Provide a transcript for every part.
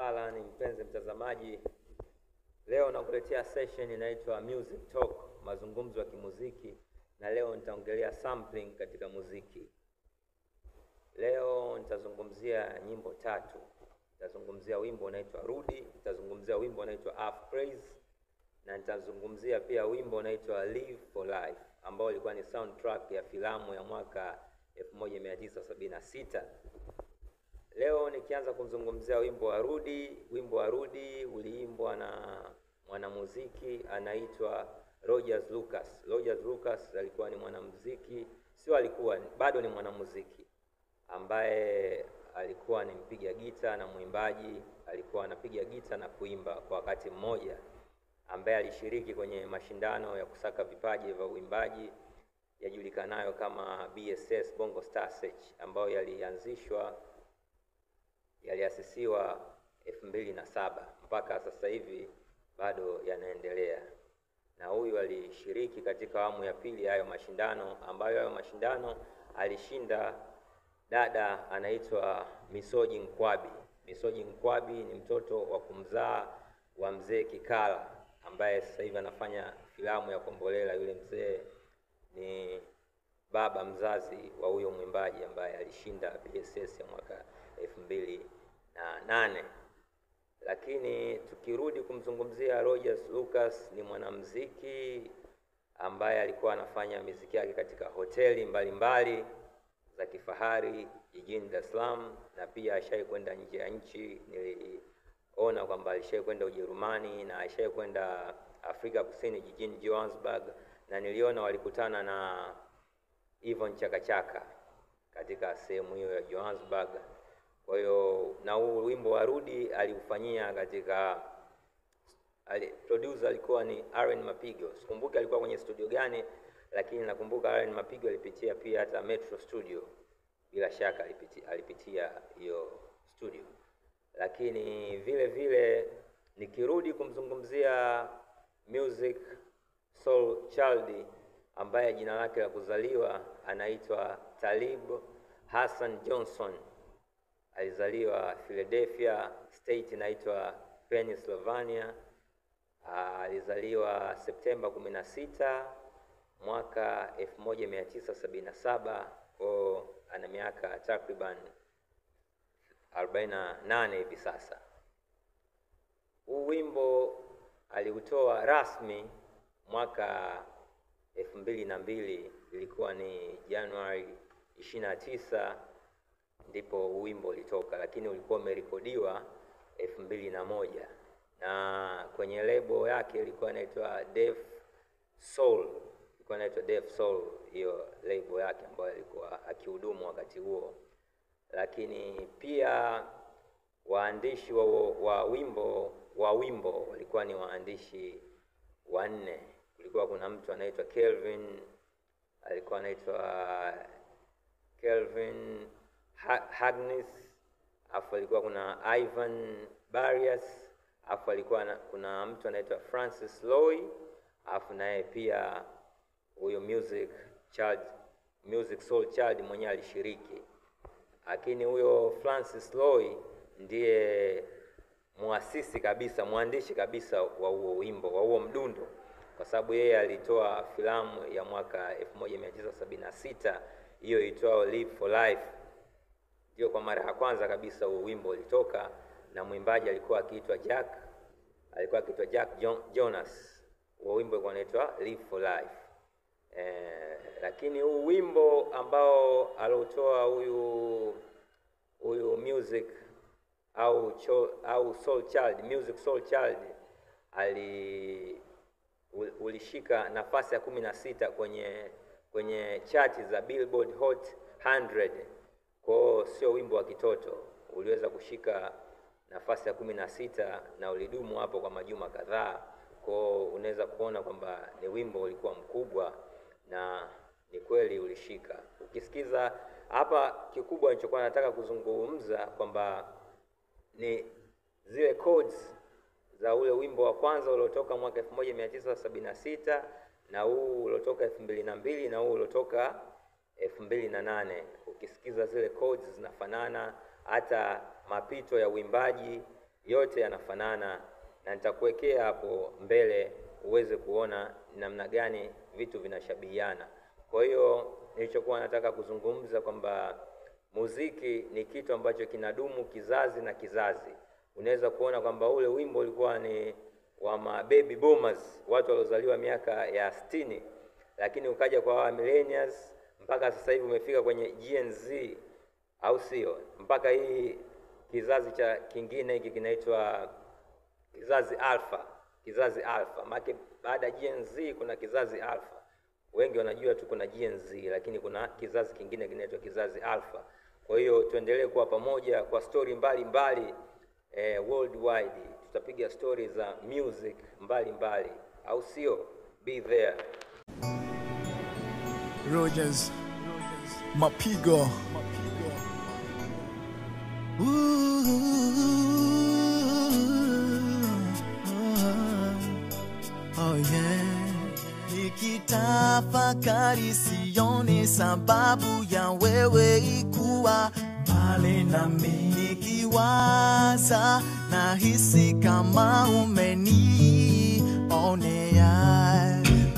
Alan, mpenzi mtazamaji, leo nakuletea session inaitwa Music Talk, mazungumzo ya kimuziki, na leo nitaongelea sampling katika muziki. Leo nitazungumzia nyimbo tatu. Nitazungumzia wimbo unaitwa Rudi, nitazungumzia wimbo unaitwa Half Praise na nitazungumzia pia wimbo unaitwa Live for Life ambao ulikuwa ni soundtrack ya filamu ya mwaka 1976. Leo nikianza kumzungumzia wimbo wa Rudi, wimbo wa Rudi uliimbwa na mwanamuziki anaitwa Rogers Lucas. Rogers Lucas alikuwa ni mwanamuziki, sio alikuwa, bado ni mwanamuziki ambaye alikuwa ni mpiga gita na mwimbaji, alikuwa anapiga gita na kuimba kwa wakati mmoja, ambaye alishiriki kwenye mashindano ya kusaka vipaji vya uimbaji yajulikanayo kama BSS Bongo Star Search ambayo yalianzishwa yaliasisiwa 2007 mpaka sasa hivi bado yanaendelea. Na huyu alishiriki katika awamu ya pili hayo mashindano, ambayo hayo mashindano alishinda dada anaitwa Misoji Nkwabi. Misoji Nkwabi ni mtoto wa kumzaa wa mzee Kikala ambaye sasa hivi anafanya filamu ya Kombolela. Yule mzee ni baba mzazi wa huyo mwimbaji ambaye alishinda BSS ya mwaka 2008. Lakini tukirudi kumzungumzia Rogers Lucas, ni mwanamuziki ambaye alikuwa anafanya miziki yake katika hoteli mbalimbali za kifahari jijini Dar es Salaam, na pia ashai kwenda nje ya nchi. Niliona kwamba alishai kwenda Ujerumani na ashai kwenda Afrika Kusini jijini Johannesburg, na niliona walikutana na Yvonne Chakachaka katika sehemu hiyo ya Johannesburg. Kwa hiyo na huu wimbo wa Rudi aliufanyia katika producer alikuwa ni Aaron Mapigo. Sikumbuki alikuwa kwenye studio gani, lakini nakumbuka Aaron Mapigo alipitia pia hata Metro Studio, bila shaka alipitia hiyo studio. Lakini vile vile nikirudi kumzungumzia Music Soul Child ambaye jina lake la kuzaliwa anaitwa Talib Hassan Johnson. Alizaliwa Philadelphia, state inaitwa Pennsylvania. Alizaliwa Septemba 16 mwaka 1977, kwa ana miaka takriban 48 hivi sasa. Huu wimbo aliutoa rasmi mwaka 2002, ilikuwa ni Januari 29 ndipo wimbo ulitoka, lakini ulikuwa umerekodiwa 2001 na kwenye lebo yake ilikuwa inaitwa Def Soul, ilikuwa inaitwa Def Soul hiyo lebo yake ambayo alikuwa akihudumu wakati huo. Lakini pia waandishi wa wimbo walikuwa ni waandishi wanne. Kulikuwa kuna mtu anaitwa Kelvin, alikuwa anaitwa Kelvin Hagnes, afu alikuwa kuna Ivan Barrias, afu alikuwa kuna mtu anaitwa Francis Loy, afu naye pia huyo Music Soul Child mwenyewe alishiriki. Lakini huyo Francis Loy ndiye muasisi kabisa, mwandishi kabisa wa huo wimbo, wa huo mdundo, kwa sababu yeye alitoa filamu ya mwaka 1976 hiyo itwao Live for Life. Ndio kwa mara ya kwanza kabisa huo wimbo ulitoka, na mwimbaji alikuwa akiitwa Jack, alikuwa akiitwa Jack Jonas. Huo wimbo ulikuwa unaitwa Live for Life. Lakini huu wimbo ambao aliotoa huyu Music au Soul Child, Music Soul Child ulishika nafasi ya 16 kwenye chati za Billboard Hot 100. Kwa sio wimbo wa kitoto, uliweza kushika nafasi ya 16 na ulidumu hapo kwa majuma kadhaa. Kwa unaweza kuona kwamba ni wimbo ulikuwa mkubwa na ni kweli ulishika. Ukisikiza hapa, kikubwa nilichokuwa nataka kuzungumza kwamba ni zile chords za ule wimbo wa kwanza uliotoka mwaka 1976 na huu uliotoka 2002 na huu uliotoka 2008. Ukisikiza zile chords zinafanana, hata mapito ya uimbaji Yote yanafanana na nitakuwekea hapo mbele uweze kuona namna gani vitu vinashabihiana. Kwa hiyo nilichokuwa nataka kuzungumza kwamba muziki ni kitu ambacho kinadumu kizazi na kizazi. Unaweza kuona kwamba ule wimbo ulikuwa ni wa ma baby boomers, watu waliozaliwa miaka ya 60, lakini ukaja kwa hawa millennials mpaka sasa hivi umefika kwenye Gen Z, au sio? Mpaka hii kizazi cha kingine hiki kinaitwa kizazi alpha, kizazi alpha. Maana baada ya Gen Z kuna kizazi alpha. Wengi wanajua tu kuna Gen Z, lakini kuna kizazi kingine kinaitwa kizazi alpha. Kwa hiyo tuendelee kuwa pamoja kwa story mbalimbali worldwide. Tutapiga story za music mbalimbali, au sio? Be there. Rogers, Mapigo. Ooh, oh yeah. Nikitafakari sioni sababu ya wewe ikuwa mbali nami, nikiwaza nahisi kama umenionea,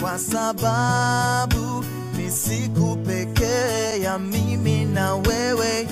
kwa sababu ni siku pekee ya mimi na wewe